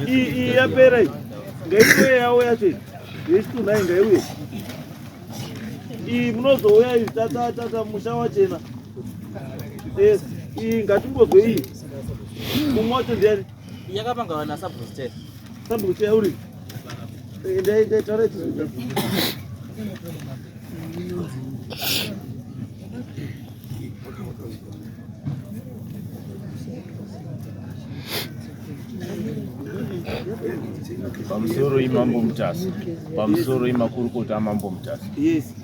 Iyi yapera iyi. Ngaiuye yawo yacho iyi. Yechitunha iyi ngaiuye. Iyi munozouya iyi tata tata musha wachena. Yes, iyi ngatimbozwe iyi. Mumwe wacho ndiani? Yakapanga na sabhuku chete. Sabhuku chete uri. Endai endai taura tizwe. Pamusoro imambo Mutasa, pamusoro imakurukota amambo Mutasa. Yes.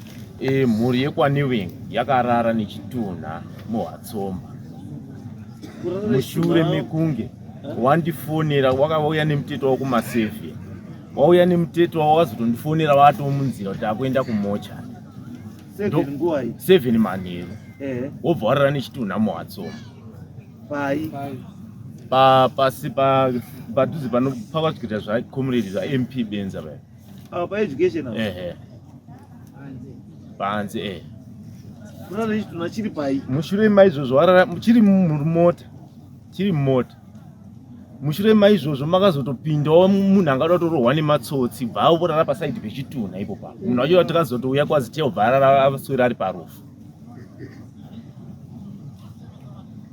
E, mhuri yekwaNewing yakarara nechitunha muHatsomba mushure mekunge wandifonera, wakauya nemuteto wakumasevhi, wauya nemuteto wakazotondifonera watomunzira kuti akuenda kumocha 7 manheru, wobva warara nechitunha muHatsomba pai pasi padhuze panopakasvikira zvacomrade zvaMP Benza paya. Apa paeducation apa. Ehe, panze ehe. Kurara nechitunha chiri pai? Mushure maizvozvo warara chiri mumota, chiri mumota. Mushure maizvozvo makazotopindawo munhu angada kutorohwa nematsotsi, bva avorara pasaidi pechitunha ipo pa munhu wacho takazotouya kwazitewo bva arara aswera ari parufu.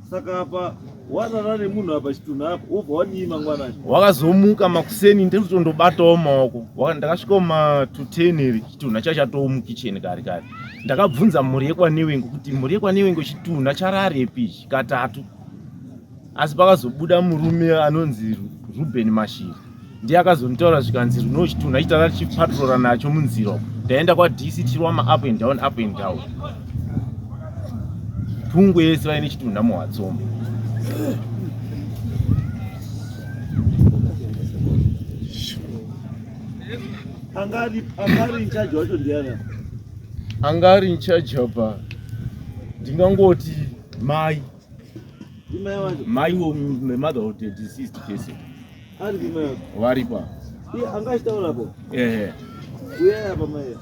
Saka apa warara nemunhu apa chitunha apa, wobva wadii mangwanani? Wakazomuka makuseni ndikutondobatawo maoko, ndakasvikawo ma to 10 iri chitunha chacho chatoo mukicheni kare kare. Ndakabvunza mhuri yekwaNewengo kuti mhuri yekwaNewengo chitunha chararepi ichi katatu, asi pakazobuda murume anonzi Ruben Mashiri, ndiye akazonditaura zvikanzi runo chitunha chitara tichipatrora nacho munzira umu. Ndaenda kwaDC tichirwa ma up and down, up and down, pungwe yese vaine chitunha muHatsomba. Angari in charge wacho ndiani? Anga ari in charge apa ndingangoti mai. Ndimai wacho. Mai wo mother of the deceased person. Ari ndimai wacho. Varipo. Iye anga achitaura apo. Ehe. Uyai apa mai.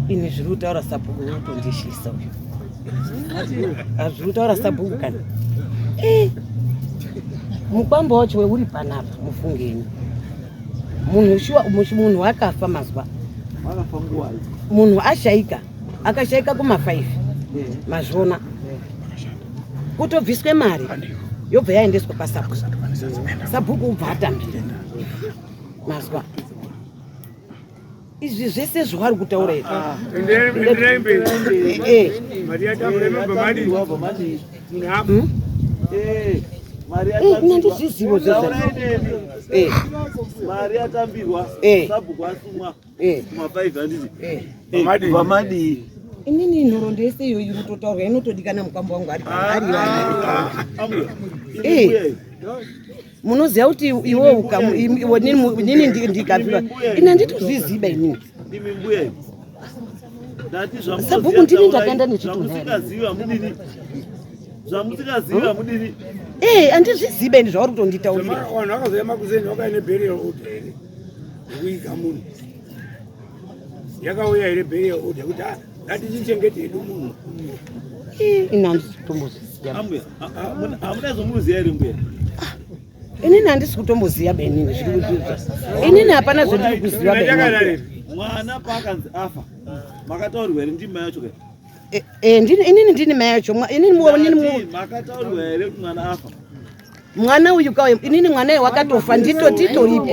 Ini zviri kutaura sabhuku unotondishisa uyu. Hazviri kutaura sabhuku kana. Eh, mukwambo wacho weuri panapa mufungeni. Munhu shuwa munhu akafa mazuva. Akafa nguwai? Munhu ashaika, akashaika kuma 5. Mazviona. Kutobviswe mari yobva yaendeswa kwasabhuku. Sabhuku ubva atambira. Mazwa. Izvi zvese zvaari kutaura izvi. Enderai mberi. Eh, Mari yatambura inobva madii? Wabva madii? Eh, mari Eh, ina ndizvizivo zvese. Taurai neni. Eh, Mari yatambirwa. Eh. Sabhuku asumwa. eh, Kuma 5 handiti? eh. Eh, Vamadii? Inini nhoroondo yese iyoyo iri kutotaurwa inotodikana mukwambo wangu ari ari Ambuya. Eh. Mbuya iyi. Munoziva kuti iwe inini ndikafirwa ini handitozviziba inini. Imi mbuya iyi. Ndati zvamunoziva Sabhuku ndini taurai, ndakaenda nechitunha here? Zvamusingazivi hamudini. Zvamusingazivi hamudini. Eh, handizviziba ini zvauri kutonditaurira. Vanhu vakazouya makuseni vakaine burial order here yekuiga munhu? Yakauya here burial order yekuti ah, ngatichichengete hedu munhu? Eh, ini handisi kutombozviziva. Ambuya, hamunazomuziva here mbuya? Inini handisi kutomboziva benini zviri kuziva. Inini hapana zvandiri kuziva benini. Yakararira. Mwana paakanzi afa, makataurirwa here ndima yacho kai? Eh, eh, inini ndini mai yacho. Inini inini Ndati makataurirwa here kuti mwana afa? Mwana uyu kauya inini mwana uyu wakatofa ndito titoripo.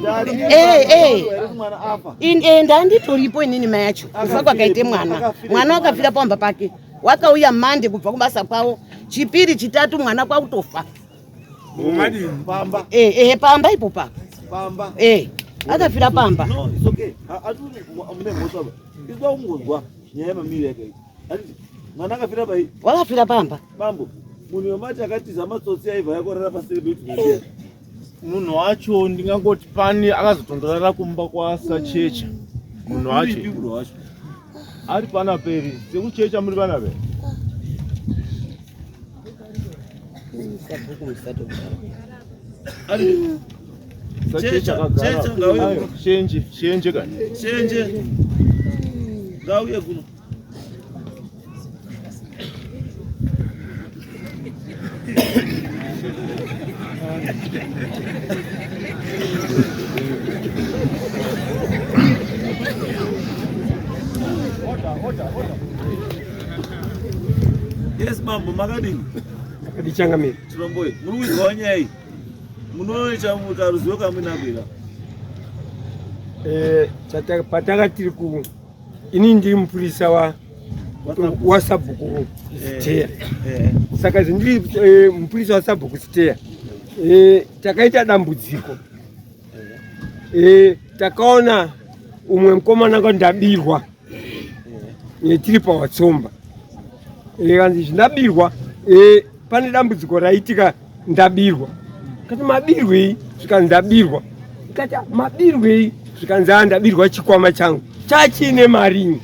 Ndati Eh, eh. makataurirwa here kuti mwana afa? Eh, ndanditoripo inini mai yacho. Kufa kwakaite mwana. Mwana wakafira pamba pake. Wakauya mande kubva kubasa kwavo. Chipiri chitatu mwana kwakutofa. Mumadini. Pamba, Eh, eh, pamba ipo pa. pamba. Eh, akafira pamba. No, it's okay. Hatuni mune mhosva ba. Izwa kungonzwa nyaya yemamiri yakaita. Handiti mwana akafira pai? Wakafira pamba. Bambo, munhu wemati akatiza matsotsi aibva yakorera paseri petu. Munhu wacho ndingangoti pane akazotondorara kumba kwaSachecha. Munhu wacho Uripi munhu wacho? ari panaperi sekuchecha muri panaperi. Sabhuku musatodaro. Ari Checha ngauye. Shenje, shenje kani. Shenje. Ngauye kuno. Yes mambo makadini? Makadichangamira. Chiromboi, muri kuizwa nyaya iyi? Munoita karuzivo kamuinakwira? Eh, pataka tiri ku ini ndiri mupurisa wa wasabhuku Siteya. Saka zvindiri mupurisa wasabhuku Siteya, takaita dambudziko, takaona umwe mukomana nga ndabirwa, tiri paWatsomba, kanzi zvindabirwa, pane dambudziko raitika, ndabirwa. Kati mabirwei? Zvikanzi ndabirwa. Kati mabirwei? Zvikanzi a ndabirwa chikwama changu chachine mari.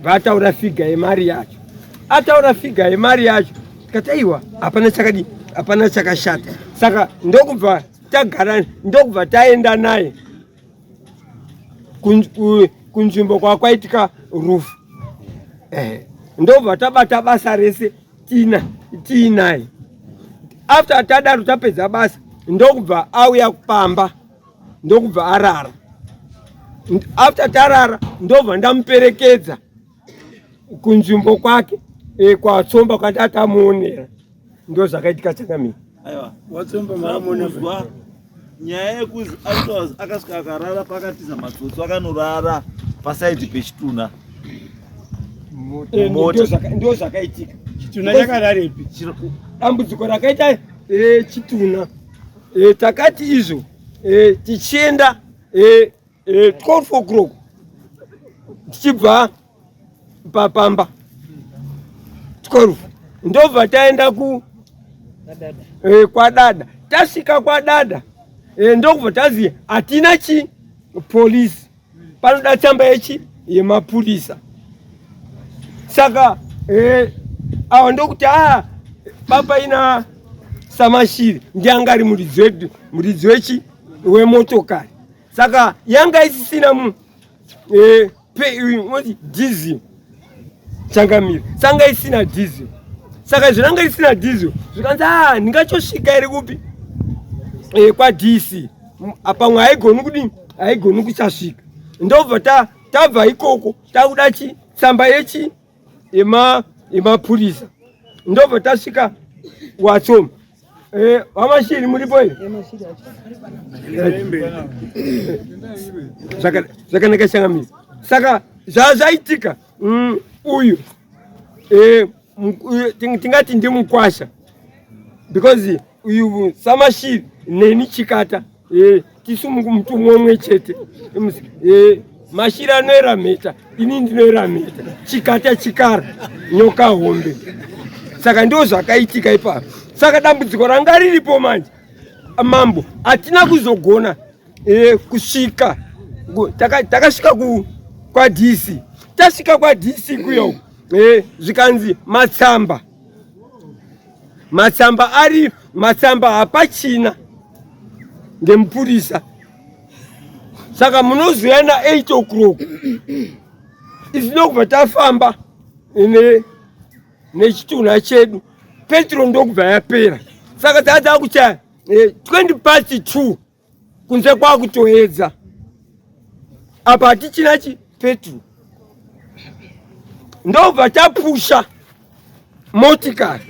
Vataura figure yemari yacho, ataura figure yemari yacho. Kati aiwa, hapana chakadi, hapana chakashata. Saka ndokubva tagara, ndokubva taenda naye kunzvimbo kwakwaitika rufu, ndobva tabata basa rese tina tiinaye. After tadaro, tapedza basa, ndokubva auya pamba, ndokubva arara. After tarara, ndobva ndamuperekedza kunzvimbo kwake, kwaTsomba kwatatamuonera. Ndo zvakaitika, changamira. Aiwa. Watsomba maamona. Kuzwa nyaya yekuzi afterwards akasvika akarara pakatiza matsotsi, akanorara pasaidi pechitunha. Mota. Ndo zvakaitika. Chitunha chakararepi? Dambudziko rakaita, chitunha, takati izvo, tichienda 12 o'clock tichibva papamba 12, ndobva taenda ku kwadada. Tasvika kwadada, ndokubva tazi hatina chi polisi, panoda tsamba yechi yemapurisa. Saka awa ndokuti a papa ina Samashiri ndiye anga ari muridzi wedu, muridzi wechi wemotokari. Saka yanga isisina mu diesel, changamira. Sanga isina diesel. Saka zviranga isina diesel, zvikanzi a ndingachosvika iri kupi, kwaDC pamwe haigoni kudini, haigoni kuchasvika. Ndobva tabva ikoko takuda chi tsamba yechi yemapurisa, ndobva tasvika Watsoma. Vamashiri muripo here? Zvakanaka, changamira. Saka zvazvaitika, uyu tingati ndimukwasha, because uyu Samashiri neni Chikata, tisu mutumwa umwe chete. Mashiri anoera mheta, ini ndinoera mheta. Chikata chikara, nyoka hombe. Saka ndo zvakaitika ipapo. Saka dambudziko ranga riripo manje, mambo, hatina kuzogona kusvika. Takasvika kwaDC. Tasvika kwaDC kuyo, zvikanzi matsamba, matsamba ari matsamba hapachina ngemupurisa. Saka munozoya na8 o'clock. Isi ndokubva tafamba nechitunha chedu, petro ndokubva yapera. Saka tadza kuchaya 20 past 2, kunze kwakutoedza. Apa hatichina chi petro. Ndobva tapusha motikari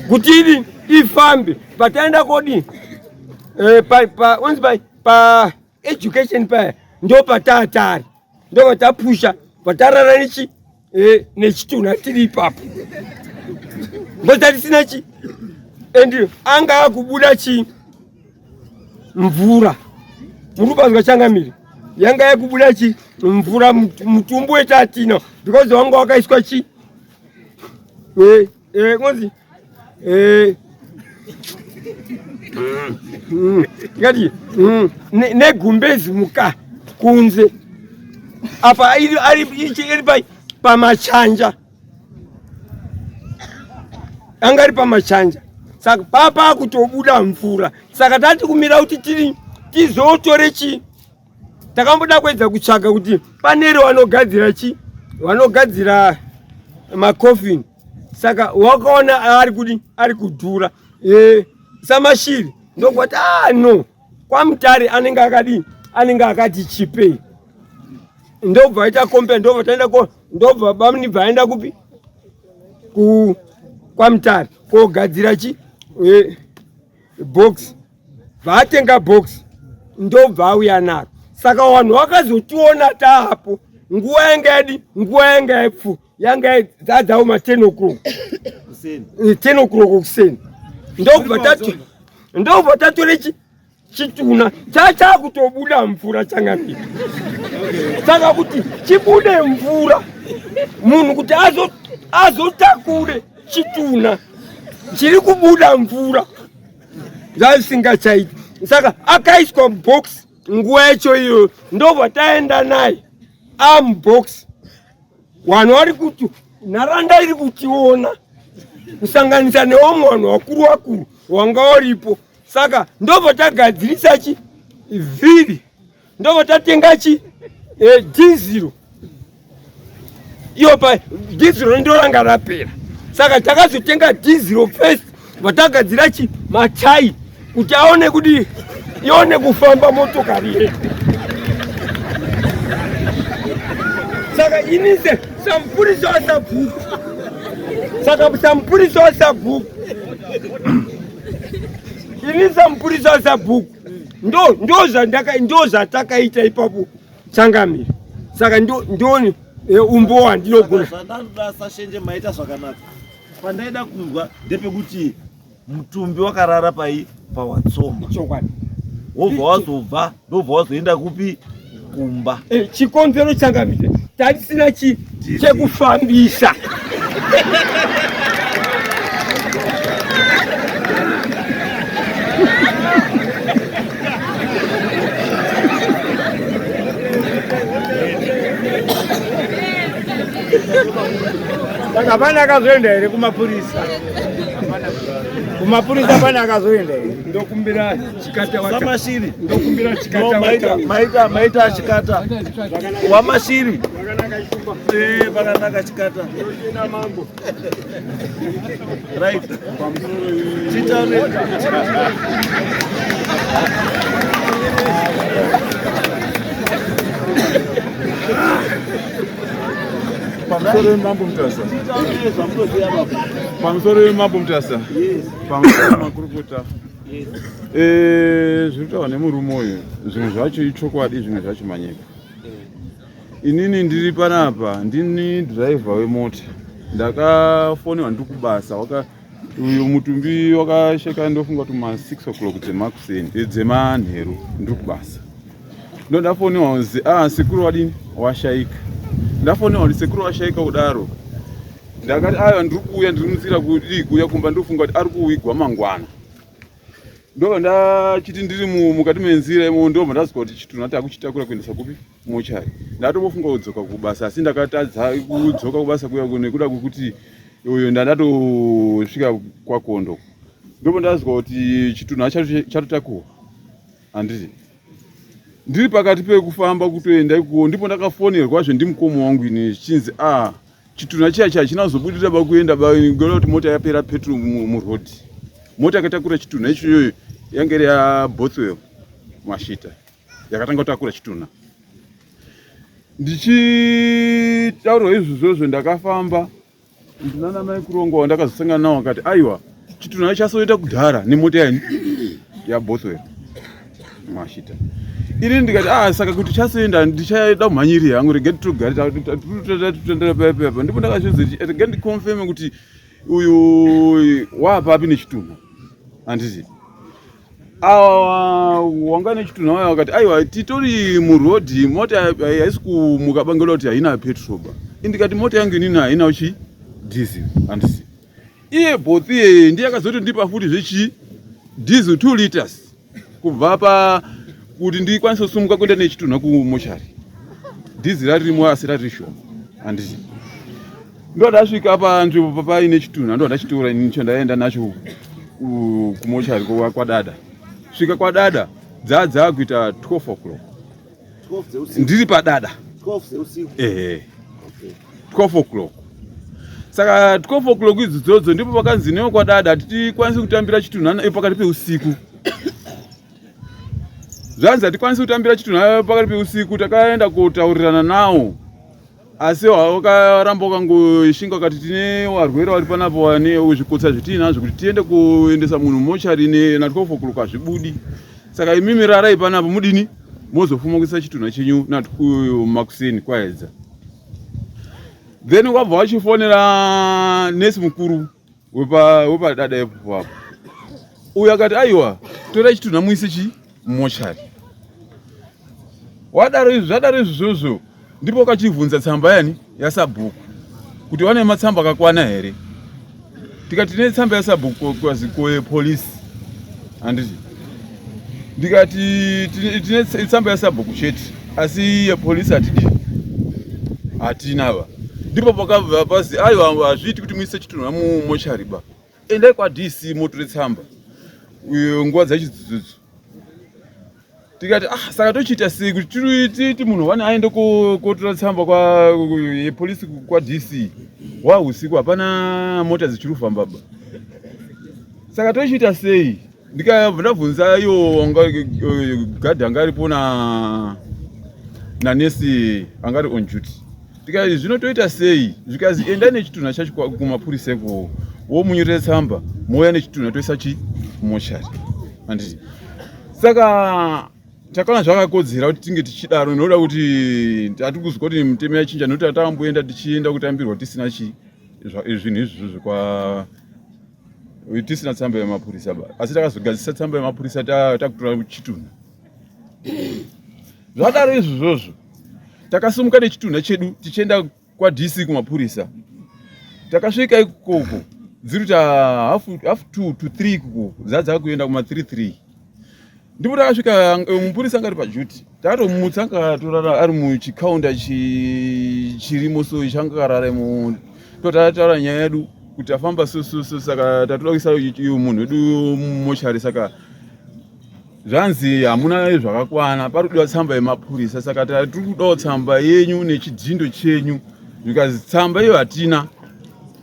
kuti idi ifambe. Pataenda kodi, onzi pa education paya, ndo pataatari, ndo patapusha, patarara nechi nechitunha tiri ipapo, ndotatisina chi. And anga akubuda chi mvura. Muri kubazwa, changamire? Yanga yakubuda chi mvura mutumbu wetatina, because wanga wakaiswa chi ngozi, ngati negumbezi muka kunze apa iri pamachanja, anga ari pamachanja. Saka papa kutobuda mvura. Saka tati kumira kuti tiri tizotore chi takamboda kuedza kutsvaga kuti panere vanogadzira chi vanogadzira makofini saka wakaona ari kudi ari kudhura e, samashiri ndokuti ah no kwamutare anenge akadii anenge akati chipei ndobva aita kombe ndobva taenda ko ndobva bamni bva aenda kupi ku kwamutare kogadzira chi e, box bvaatenga box ndobva auya naro saka vanhu vakazotiona taapo nguva yanga yadi nguva yanga yapfu yanga dzadzawo ma 10 o'clock 10 o'clock kuseni ndobva tatore chituna chachakutobuda mvura changamira saka kuti chibude mvura munhu kuti azotakure chituna chiri kubuda mvura zvazisingachaiti saka akaiswa mubox nguva yacho iyoyo ndobva taenda naye amubox vanhu vari kuti nharaunda iri kutiona kusanganisa nevamwe vanhu vakuru vakuru wanga waripo saka ndobva tagadzirisa chi vhiri ndobva tatenga chi eh, dhiziro iyo pa dhiziro ndoranga rapera saka takazotenga dhiziro first vatagadzira chi matai kuti aone kuti ione kufamba motokari yedu saka ini se samupurisa wasabhuku saka samupurisa wasabhuku ini samupurisa wasabhuku ndo ndo zvandaka ndo zvatakaita ipapo changamire saka ndo ndoni eh, umbo wandinogona zvandanoda sashenje maita zvakanaka pandaida kunzwa ndepekuti mutumbi wakarara pai pawatsomba chokwadi wobva wazobva ndobva wazoenda kupi kumba eh, chikonzero changamire tatisina chi chekufambisa Saka pane akazoenda here kumapurisa? Kumapurisa pane akazoenda here? Ndokumbira chikata wata. Samashiri. Ndokumbira chikata No, maita wata. maita maita chikata. Wamashiri. Zvakanaka Shumba. Eh, pakanaka chikata. Ndotenda mambo. Right. Chitaure. Pamusoro wemambo Mutasa. Chitaure zvamunoziva baba. Pamusoro wemambo Mutasa. Yes. Pamusoro makurukota. Yes. Eh, zviri kutaurwa nemurume uyu zvimwe zvacho ichokwadi zvimwe zvacho manyepo. Inini ndiri panapa ndini driver wemota. Ndakafonerwa ndiri kubasa waka uyu mutumbi wakasheka ndofunga kuti ma 6 o'clock dzemakuseni dzemanheru ndiri kubasa. Ndondafonerwa kunzi ah sekuru wadini washaika. Ndafonerwa kuti sekuru washaika kudaro. Ndakati aiwa ndiri kuuya ndiri munzira kudii kuuya kumba ndofunga kuti ari kuwigwa mangwana. Ndobva ndachiti ndiri mukati menzira imo ndobva ndazwa kuti chitunha takuchitakura kuendesa kupi mochari. Ndatombofunga kudzoka kubasa asi ndakatadza kudzoka kubasa kuya nekuda kwekuti uyo ndandatosvika kwakondo. Ndobva ndazwa kuti chitunha chatotakurwa. Handiti ndiri pakati pekufamba kutoenda ikuwo ndipo ndakafonerwazve ndimukoma wangu ini zvichinzi a ah, chitunha chiya chiya hachina kuzobudirira bakuenda ngoda kuti mota yapera petro muroad mota yakatakura chitunha ichoyoyo yange iri yabothwell mashita yakatanga kutakura chitunha ndichitaurwa izvozvozvo ndakafamba ndinana mai kurongwa wandakazosangana nawo akati aiwa chitunha chasoita kudhara nemota yani yabothwell mashita ini ndikati ah saka kuti chasoenda ndichaida kumhanyiri hangu rege titogare tatotandara paya paya ndipo ndakazvizi rege ndiconfirme kuti uyu waapapi nechitunha handiti awa wanga nechitunha waya wakati aiwa titori murodhi mota haisi kumuka bangela kuti haina petrol ba indikati mota yangu inini haina chi diesel handisi iye both iyeye ndiye akazotondipa futi zvechi diesel 2 liters kubva pa kuti ndikwanise kusumuka kuenda nechitunha kumochari diesel raririmo asi rariri shoma handiti ndodasvika panzvimbo papaine chitunha ndodachitora ini chandaenda nacho kumochari kwadada. Svika kwadada dzaa dzakuita 12 o'clock. Ndiri padada. Ehe. 12 o'clock. Saka 12 o'clock idzi dzodzo ndipo pakanzi newe kwadada hatikwanisi kutambira chitunha pakati peusiku. Zvanzi hatikwanisi kutambira chitunha pakati peusiku, takaenda kotaurirana nawo asi wakaramba wakangoshinga ukati tine warwere wari panapo wane zvikotsa zvitiinazvo kuti tiende kuendesa munhu mochari na 12 o'clock hazvibudi. Saka imimi rarai panapo mudini mozofuma kuisa chitunha chenyu makuseni kwaedza. Then wabva wachifonera nesi mukuru wepadada ipapo apo, uyo akati aiwa torai chitunha muise chi mochari. Wadaro izvi zvadaro izvozvo ndipo wakachibvunza tsamba yani yasabhuku kuti wane matsamba akakwana here, tikati tine tsamba yasabhuku kwepolisi handiti, ndikati tine tsamba yasabhuku chete asi yepolisi hatidi hatina. Ndipo pakabva pazi aiwa hazviiti kuti muise chitunha mumochari ba, endai kwaDC motore tsamba nguva dzachidzidzodzo. Tikati ah, saka tochiita sei kuti titi munhu wani aende kotora tsamba yepolisi kwaDC wahusiku hapana mota dzichiri kufamba ba, saka tochiita sei? Ndikabva ndabvunza iyo gadhi anga aripo nanesi anga ari on duty, tikati zvino toita sei? Zvikazi endai nechitunha chacho kumapurisa ikoko, womunyorera tsamba mouya nechitunha toisa chi mochari handiti. Saka takaona zvakakodzera kuti tinge tichidaro nokuda kuti hatikuzwa kuti mitemo yachinja, nokuti takamboenda tichienda kutambirwa tisina chi zvinhu izvozvo kwa tisina tsamba yemapurisa ba, asi takazogadzisa tsamba yemapurisa takutora chitunha. Zvadaro izvozvozvo takasimuka nechitunha chedu tichienda kwaDC kumapurisa. Takasvika ikoko dziri ta half 2 to 3 ikoko, dzadza kuenda kuma 3 3 ndipo takasvika. Mupurisa anga ari paduty, takatomutsa, angatorara ari muchikaunda chirimo, so changa akarara imo. Totataura nyaya yedu kuti tafamba so so so, saka tatoda kuisa munhu wedu mumochari, saka zvanzi hamuna zvakakwana, pari kudiwa tsamba yemapurisa, saka tiri kudawo tsamba yenyu nechidhindo chenyu. Zvikazi tsamba iyo hatina,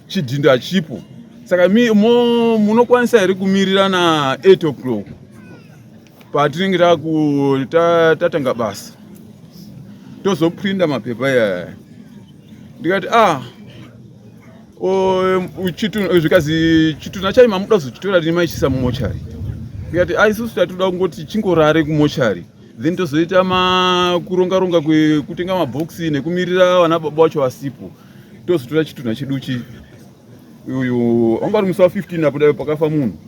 chidhindo hachipo, saka munokwanisa here kumirira na 8 o'clock patinenge tatanga basa tozoprinda mapepa iyaya? Ndikati ah, zvikazi chitunha chacho mamuda kuzochitora rini maichisa mumochari? Ndikati a isusu tatoda kungoti chingorare kumochari, then tozoita makuronga ronga kwekutenga mabhokisi nekumirira vana baba vacho vasipo, tozotora chitunha chedu chi uyu wanga uri musi wa15 apo dai pakafa munhu,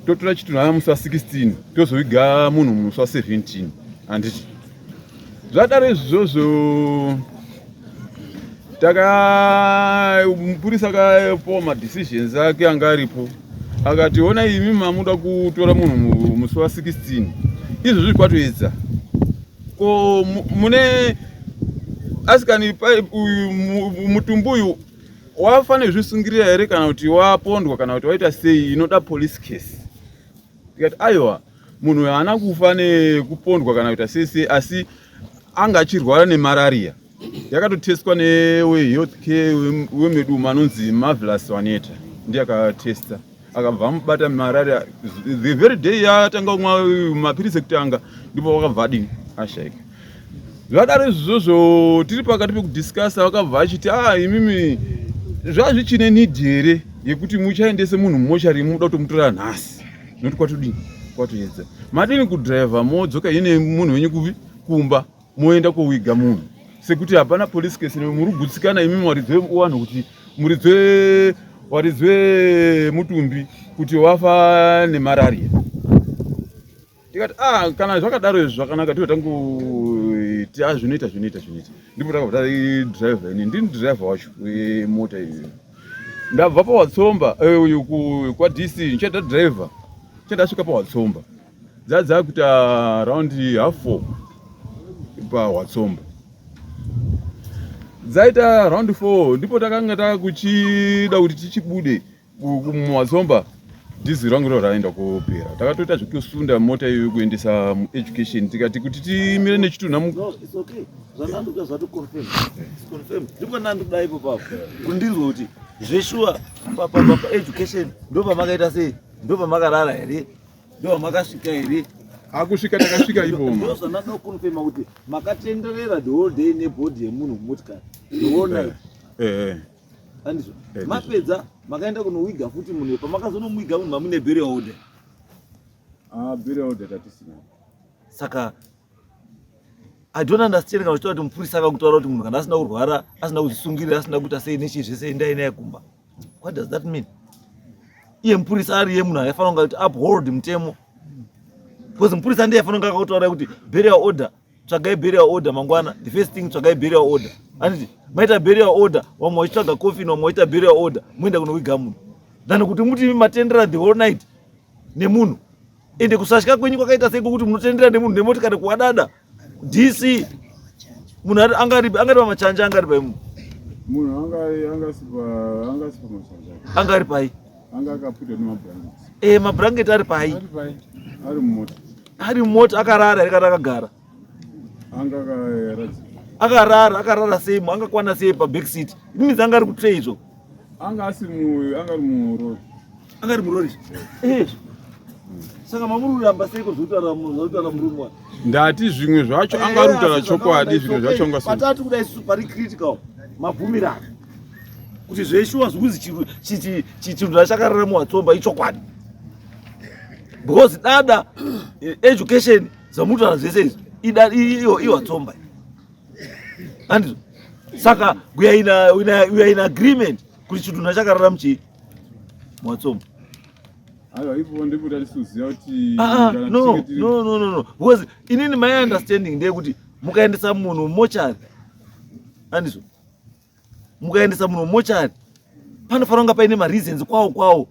totora chitunha musi wa16, tozoviga munhu musi wa17 handiti. Zvadaro izvozvo taka mupurisa akapowa madecisions ake anga aripo, akati ona imi mamuda kutora munhu musi wa16 izvozvi kwatoedza, ko mune asikani uyu mutumbi uyu wafa nezvisungirira here kana kuti wapondwa kana kuti waita sei, inoda police case? Tikati aiwa, munhu haana kufa nekupondwa kana kuita sei sei, asi anga achirwara nemararia yakatotestwa newehealth care wemedu anonzi Marvelous Waneta, ndiye akatesta akabva amubata malaria. The very day yatanga kumwa mapirisi ekutanga ndipo wakabva adini ashaika. Zvadaro izvozvo tiri pakati pekudiscussa, vakabva vachiti ah, imimi zvazvichine need here yekuti muchaendese munhu mumochari, muda kutomutora nhasi nokuti kwatodini kwatoedza, madini kudhiraivha modzoka ine munhu wenyu kuvi kumba moenda kowiga munhu, sekuti hapana police case, muri kugutsikana imi waridzi wevanhu kuti muridzi waridzi wemutumbi kuti wafa nemararia? Tikati ah, kana zvakadaro izvi zvakanaka, tiwe tanguti ah, zvinoita zvinoita zvinoita. Ndipo takabva tadhiraivha, ini ndini dhiraivha wacho wemota iyoyo. Ndabva paWatsomba uyu kwaDC ndichaita dhiraivha, chandasvika paWatsomba dzadza kuita round half 4 paWatsomba, dzaita round 4 ndipo takanga takuchida kuti tichibude muWatsomba. Dhiziri rangu iro raenda kopera. Takatoita zvekusunda mota iyoyo kuendesa mueducation tikati kuti timire nechitunha mu No, it's okay. Zvandanduka zvati confirm. It's confirm. Ndipo ndanduda ipo papo. Kundinzwa kuti zveshuwa pa pa pa education ndo pamakaita sei? Ndo pamakarara here? Ndo pamakasvika here? Akusvika takasvika ipo. Ndo zvandada kuconfirma kuti makatenderera the whole day nebody yemunhu mumotikari. The whole night. Eh. eh. Andizvo. Eh, Mapedza makaenda kunowiga futi munhu pamakazonomuwiga munhu mamune burial order. Ah, burial order tatisina. Saka I don't understand kana uchitaura kuti mupurisa akakutaura kuti munhu kana asina kurwara asina kuzvisungirira asina kuita sei nechii zvese endai naye kumba. What does that mean? Iye mupurisa ari iye munhu aifanira kunge kuti uphold mutemo. Because mupurisa ndiye aifanira kunge akakutaura kuti burial order tsvagai burial order mangwana the first thing tsvagai burial order anditi maita burial order vamwe vachitsvaga coffin vamwe vachiita burial order moenda kunowiga munhu than kuti muti matendera the whole night nemunhu ende kusatya kwenyu kwakaita sei kwekuti munotendera nemunhu nemotikari kuwadada dc munhu angari angari pamachanja angari pai munhu munhu angasi pamachanja angari pai anga akaputa nemablanketi e mablanketi ari pai ari mumota ari mumota akarara here kana akagara anga akaradzikwa akarara akarara sei angakwana sei paback seat it means anga ari kutray izvo anga asi anga ari murori anga ari murori eh. saka mamuri kuramba seiko zvekutaura zvekutaura murume wa ndati zvimwe zvacho anga ari kutaura chokwadi zvimwe zvacho anga patatu kudai isusu pari critical mabvumirano kuti zveshuwa zvikuzi chinhu chakarara muwatsomba ichokwadi because dada eh, education zvamutaura zvese izvi iyo iwatsomba andizvo saka we are in, a, we are in agreement kuti chitunha chakarara muchii muwatsomba aiwa ipo ndipo tatisuziva kuti ah, ah, no no no no because inini my understanding ndeyekuti mukaendesa munhu mochari andizvo mukaendesa munhu mochari panofanira kunga paine mareasons kwawo kwawo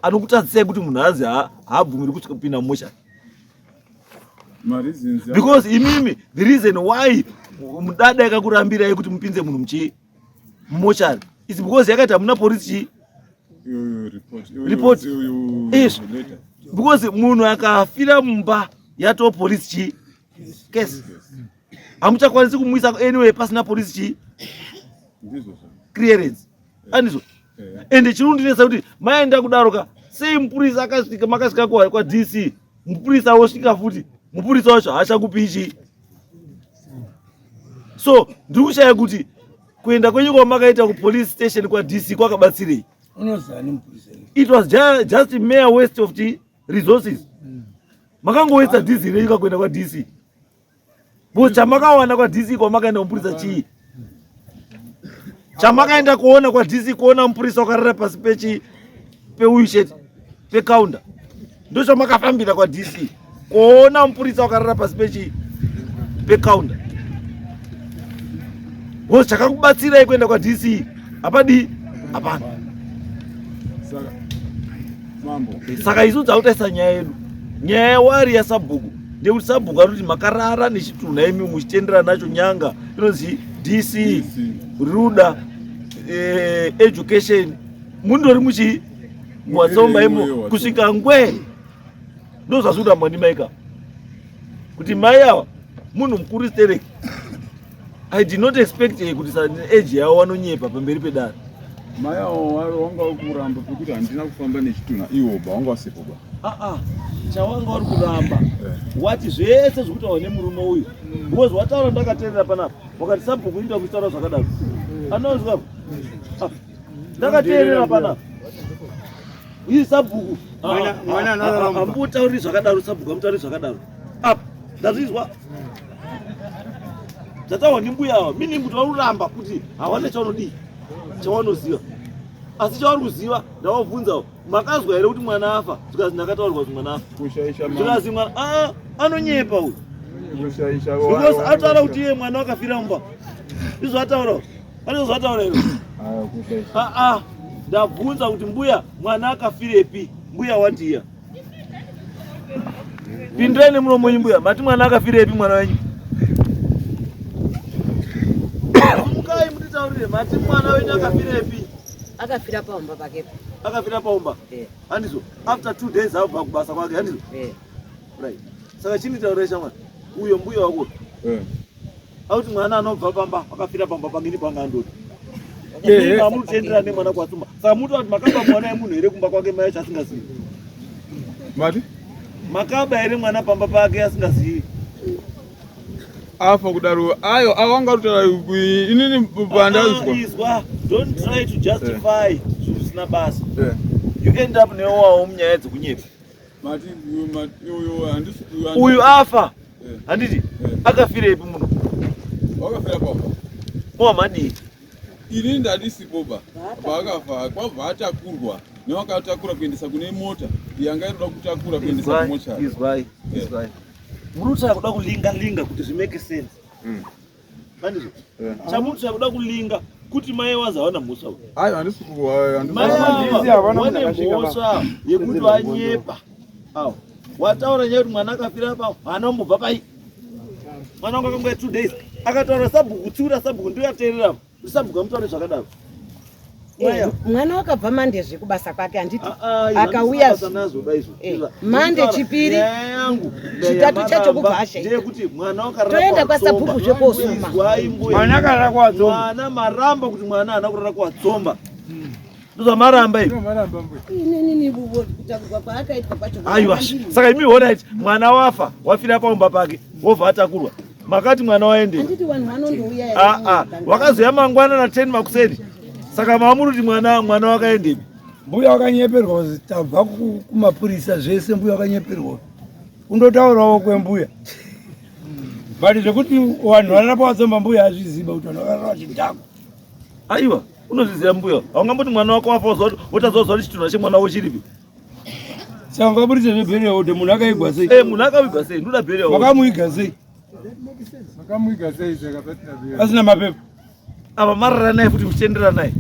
anokutadzisai kuti munhu anzi haabvumiri kupinda mumochari because imimi the reason why mudada yakakurambirai kuti mupinze munhu muchii mumochari is because yakaita hamuna porisi chii report izvo because munhu akafira mumba yatoo polisi chii case hamuchakwanisi kumuisa anyway pasina polisi chii clearance andizvo ende chinondinetsa kuti maenda kudaro ka sei mupurisa akasvika makasvika kwadc mupurisa wosvika futi mupurisa wacho haachakupi chii so ndiri kushaya kuti kuenda kwenyu kwamakaita kupolice station kwadc kwakabatsirei it was just mere waste of the resources makangowesta diesel renyu kakuenda kwadc because chamakawana kwadc kwamakaenda kumupurisa chii chamakaenda kuona kwadc kuona mupurisa wakarara pasi pechi peuyu chete pekaunda ndochamakafambira kwadc kuona mupurisa wakarara pasi pechi pekaunda because chakakubatsirai kuenda kwadc hapadii hapana saka isu dzakutaisa nyaya yedu nyaya yawari yasabhuku ndekuti sabhuku anoti makarara nechitunha imi muchitendera nacho nyanga inonzi dc ruda eh, education mundori muchi muwatsomba imo kusvika ngwee ndozvazvi kurambwa ndimaika kuti mai ava munhu mukuru stereki i did not expect eh, kuti age yavo vanonyepa pamberi pedare mai avo wanga uri kuramba pekuti handina kufamba nechitunha iwo ba wanga wasipo ba aa ah, chawanga uri kuramba eh. wati zvese zvekutaura nemurume uyu because wataura ndakaterera panapa wakati sabhuku inda kuchitaura zvakadaro anonzwa ah, ndakateerera panapa uyu sabhuku ambotauri zvakadaro sabhuku amutauri zvakadaro apa ndazvizwa zvataurwa nembuya ava meaning kuti vari kuramba kuti hawana chavanodii chavanoziva asi chavari kuziva ndavabvunza makazwa here kuti mwana afa zvikazi ndakataurirwa kuti mwana afa zvikazi mwana ah, anonyepa uyu because ataura kuti iye mwana wakafira mumba izvo ataura pane zvataura here aa ah, ah, ndabvunza kuti mbuya mwana akafirepi mbuya watiya pindurai nemuromo wenyu mbuya mati mwana akafirepi mwana wenyu mukai mutitaurire mati mwana wenyu akafirepi akafira pamba pakepo. Akafira paumba. Handizvo. After 2 days abva kubasa kwake handizvo. Right. Saka chinditaurira shamwari. Uyo mbuya wako. Auti mwana anobva pamba akafira pamba pangini panga andoti. Amutendera nemwana kwatsumba. Saka muti kuti makaba mwana yemunhu here kumba kwake mai acho asingazivi. Mati? Makaba here mwana pamba pake asingazivi. Afa kudaro ayo awanga kutaura inini pandazwa. Izwa, don't try to justify zvinhu zvisina basa. You end up newawo munyaya dzekunyepa. Mati uyo handisi Uyu afa. Handiti? Akafirepi munhu? Wakafira pamba. Mowa madii? Ini ndandisipo ba. Paakafa kwabva atakurwa newakatakura kuendesa kune mota yanga inoda kutakura kuendesa kumochari. Izwai, izwai. Muri kutsvaka kuda kulinga linga kuti zvimake sense. Handizvo? Chamuri kutsvaka kuda kulinga kuti mai wazi hawana mhosva. Ayo handisi Mai ava vane mhosva yekuti vanyepa. Awo. Wataura nyaya kuti mwana akafira apa haana kumbobva pai. Mwana wangu akanguya 2 days. Akataura sabhuku kutsiura sabhuku ndiyo ateerera. Sabhuku amutaure zvakadaro. Mwana wakabva Mande zvekubasa kwake handiti akauya Mande chipiri chitatu chacho kubva ashaika toenda kwasabhuku zvekosuma Mwana akarara kwatsomba. Mwana maramba kuti mwana haana kurara kwatsomba. Ndozvamaramba izvi. Inini kutakurwa kwaakaitwa kwacho Aiwa. Saka imi honait mwana wafa wafira paumba pake wobva atakurwa. Makati mwana waende. Handiti vanhu vanondouya here? Ah ah. Wakazoya mangwana na 10 makuseni. Saka mamuri kuti mwana mwana wakaendepi? Mbuya wakanyeperwa kuti tabva kumapurisa zvese mbuya wakanyeperwa. Undotaurawo kwembuya. But zvekuti vanhu varara pawatsomba mbuya azviziva kuti vanhu vakarara vachidhakwa. Aiwa, unozviziva mbuya. Haungamboti mwana wako wafa wozwa wotazoziva kuti chitunha chemwana wako chiripi. Saka ungaburitse zvebheriya kuti munhu akaigwa sei? Eh, munhu akavigwa sei? Ndoda bheriya. Wakamuiga sei? Makamuiga sei saka pasina bheriya? Pasina mapepa. Apa marara naye futi muchienderana naye.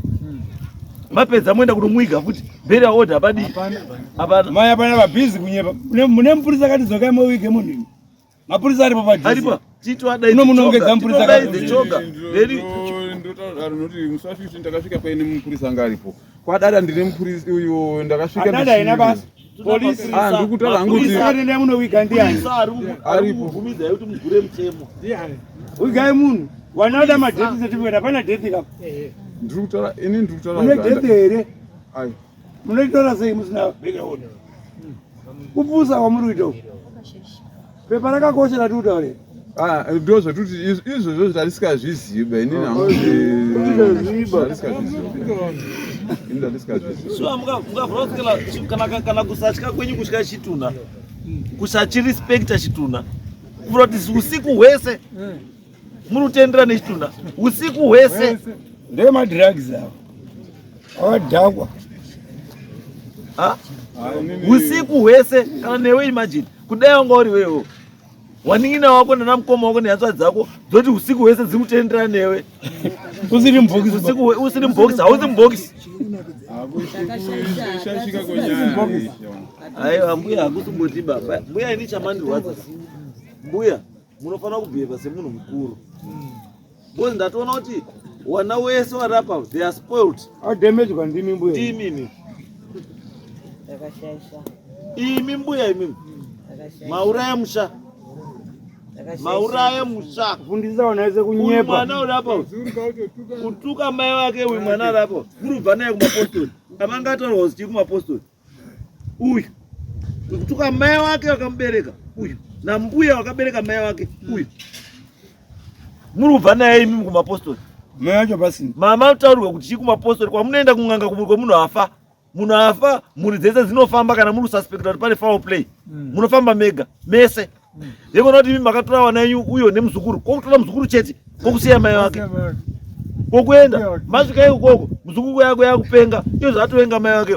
Mapedza moenda kunomuiga futi. Bheriya order abadii? Hapana. Mai hapana vabhizi kunyepa. Mune mupurisa akati dzokai muwige munhu imi. Mapurisa aripo padhuze. Aripo. Tito adaidze Unomunongedza choga. mupurisa Tito adaidze akati. choga. Then Ndotaura ndinoti musi wa 15 ndakasvika paine mupurisa anga aripo. Kwadada ndine mupurisa uyo ndakasvika Adada haina basa. Polisi. Ah, ndiri kutaura hangu kuti Akatendai munowiga ndiani? Mapurisa ari kubvumidzai kuti mugure mutemo. Wigai munhu. Wanoda madeath certificate hapana death kapa. ndiri kutaura ini ndiri kutaura Mune kuti death here? Ayo. Munoitora sei musina background? Kupusa kwamuri kuita uku. Pepa rakakosha rati kutaure. Ah, ndo zvatuti izvozvo zvatarisingazvizivi ba inini hangu zvatarisingazvizivi. Ini ndatisikazvizivi. Shuwa mukavhura kusvikira kana kusatya kwenyu kutya chitunha. Kusachirespekta chitunha. Kuvhura kuti usiku hwese muri kutendera nechitunha. Usiku hwese. Ndemadrugs ava. Akadhakwa. Ha? Usiku hwese kana newe imagine kudai wanga uri wewo wanin'ina wako nana mukoma wako nehanzvadzi dzako dzoti usiku hwese dziri kutendera newe Usiri mubhokisi. usiku usiri mubhokisi hausi mubhokisi Kushashika kwenyaya. Aiwa mbuya hakusimboti baba mbuya ini chamandirwadza mbuya munofanira kubheva semunhu mukuru because ndatoona kuti wana wese warapa they are spoiled Adamaged ndimi mbuya. ndimi imi imi mbuya imimi mauraya musha mauraya musha Kufundisa vana vese uyu kunyepa. mwana uri apa uyu. Kutuka mai vake uyu mwana ari apa kurubva naye kumapostori avangataurwa kuti chii kumapostori uyu kutuka mai wake vakamubereka uyu nambuya wakabereka mai wake uyu muri kubva naye imimi kumapostori Mai vacho pasina. Mama mutaurirwa kuti chii kumapostori kwamunoenda kun'anga kwemunhu afa munhu afa mhuri dzese dzinofamba kana muri kususpecta kuti pane foul play munofamba mega mese yekona kuti imi makatora wana yenyu uyo nemuzukuru kokutora muzukuru chete kokusiya mai vake kokuenda masvika ikoko muzukuru yako yakupenga iyo zvatovenga mai vake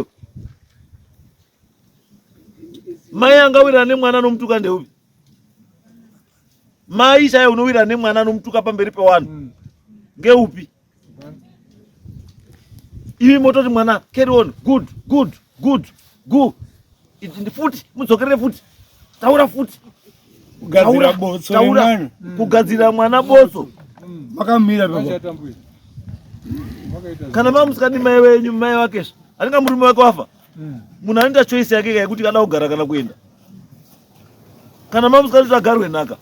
mai angawirana nemwana anomutuka ndeupi mai chaiye unowirana nemwana anomutuka pamberi pewanhu ngeupi imi mototi mwana carry on good good good go futi mudzokerere futi taura futi Kugadzira botso taura remwana. kugadzira mwana botso Makamira pepa. Kana mamusikadi mai wenyu mai vakezvo Anenge murume wake wafa. Munhu anoita choice yake yekuti kada kugara kana kuenda. Kana mamusikati kuti agarwe nhaka.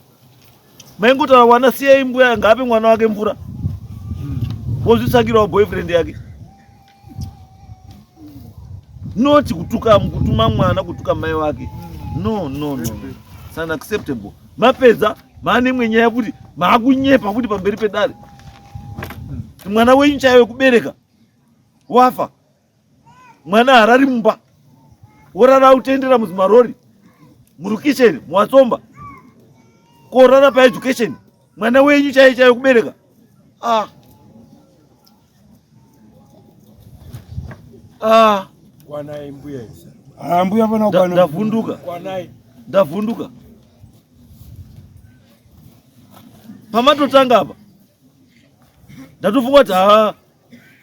Maingotaura wana siyai mbuya ngaape mwana wake mvura. Wozvitsvakirawo boyfriend yake. Not kutuka kutuma mwana kutuka mai wake. No no no. It's unacceptable. Mapedza maane imwe nyaya futi maakunyepa futi pamberi pedare. Mwana wenyu chaiwe wekubereka wafa. Mwana harari mumba. Worara utendera muzimarori. Murukisheni muwatsomba. Korara pa education. Mwana wenyu chaiye chaiwe kubereka. Ah. Ah. Kwanai mbuya isa. Ah, mbuya pana kwana. Ndavhunduka. Kwanai. Ndavhunduka. Pamatotanga apa. Ndatofunga kuti ha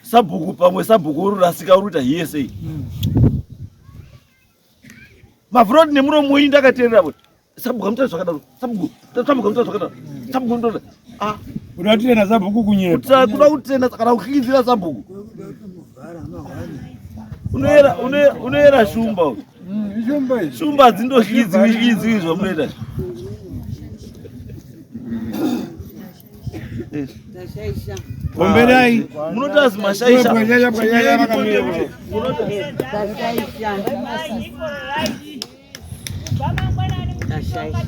sabhuku pamwe sabhuku uri rasika uri kuita hiye sei. Mavhuroti nemuromo wenyu ndakateerera kuti sabhuku amutaura zvakadaro. Sabhuku, sabhuku amutaura zvakadaro. Sabhuku amutaura. Ah. Kuda kutenda sabhuku kunyepa. Kuda kutenda kana kukikidzira sabhuku. Unoera unoera shumba uyu. Shumba Shumba hadzindoshikidziwi zvamunoita. Omberai. Munotazi mashaisha. Bwanyanya bwanyanya vakamira. Tashaisha.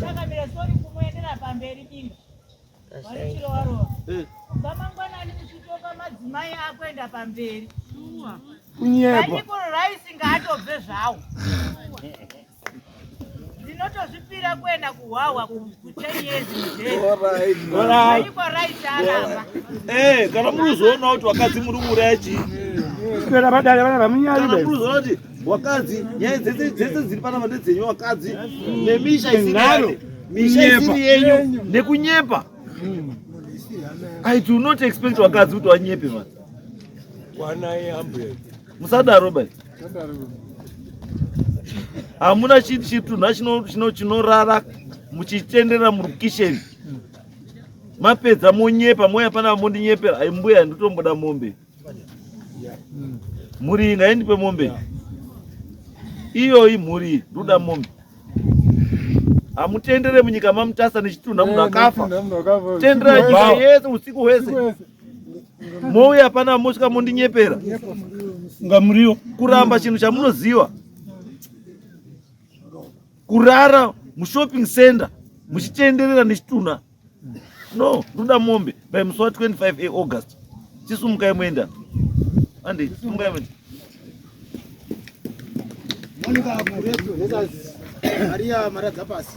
Kubva mangwanani muchitoka madzimai akuenda pamberi. Kunyepa. Banyikuru raisi ngaatobve zvawo. Ndinotozvipira kuenda kuhwahwa ku 10 years mujeri. Alright. Banyikuru raisi aramba. Eh, kana muri kuzoona kuti wakadzi muri kuuraya chii? Swera padare vana vamunyari Kana be. muri kuzoona kuti wakadzi nyaya dzese dzese dziri panapa ndedzenyu wakadzi nemisha isiri Nharo. yake, misha isiri Kunyepa. yenyu nekunyepa. I do not expect wakadzi kuti wanyepe man. Kwanai ambuya. Musadaro bai. Hamuna chitunha chinorara muchitendera murukisheni. Mapedza monyepa mouya panapa mondinyepera. Ai mbuya ndotomboda mombe. Mhuri iyi ngaindipe mombe. Iyoyi mhuri iyi ndoda mombe. Hamutendere munyika maMutasa nechitunha munhu akafa. Tendera nyika yese usiku hwese. Mouya panapa mosvika mondinyepera. Ngamuriwo. Kuramba chinhu chamunoziva. Kurara mushopping center muchitenderera nechitunha. No, ndoda mombe by musi wa 25 August. Chisumukai muenda. Andi, sumukai muenda. Monica Murefu versus Maria Maradza pasi.